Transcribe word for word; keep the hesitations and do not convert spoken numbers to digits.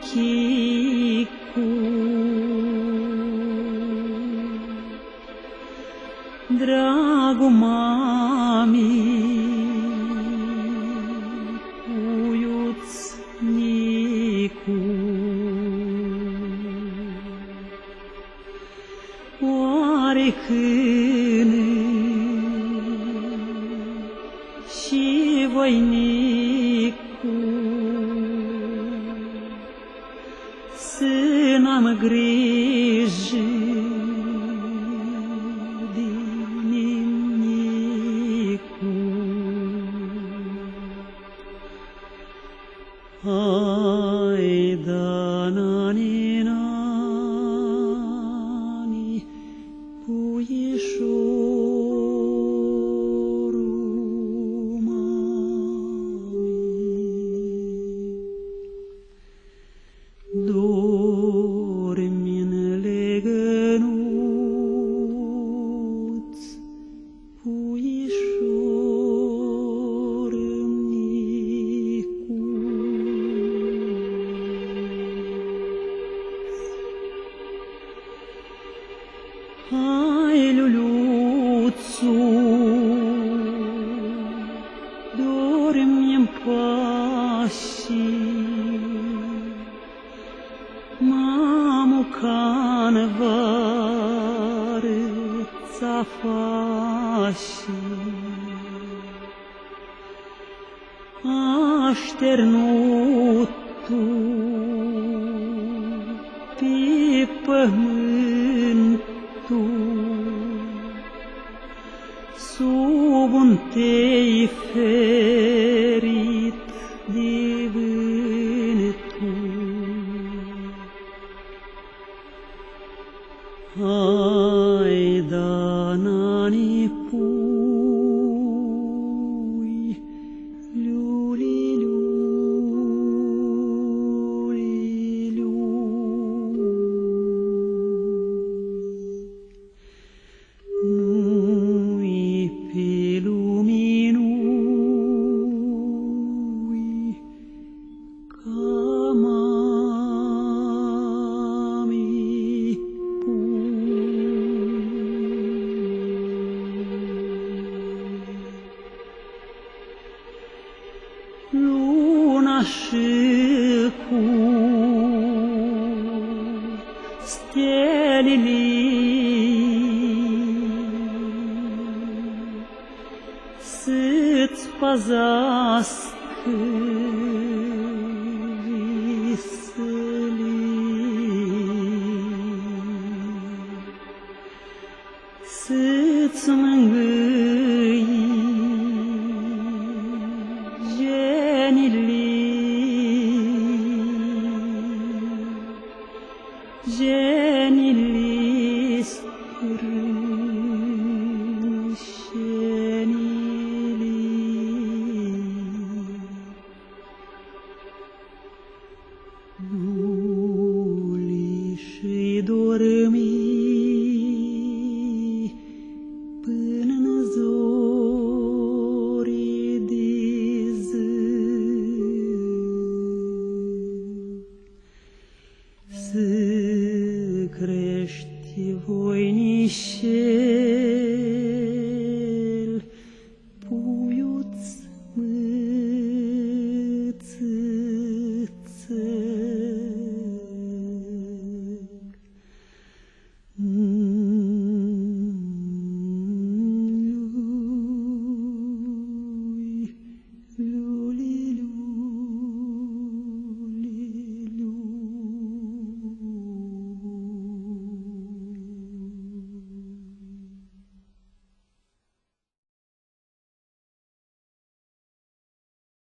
Chicu, dragu mami, puiuts njicu. Oaricãnã shi voinicu, s-n-am grijã di nimnicu. Hai da nani, nani, puișorlu mami. Dormi în legănuț, puișor micuț. Hai, Luluțu, dormi în pași. Mamuca-n varã tsã faci, ashternutu pi pãmãntu, sub un tei ferit di vãntu. Hai da nani pui, luli, luli, luli. Nu-i pi lumi, nu-i ca mami pui. Luna shi cu stelili s-tsã pãzeascã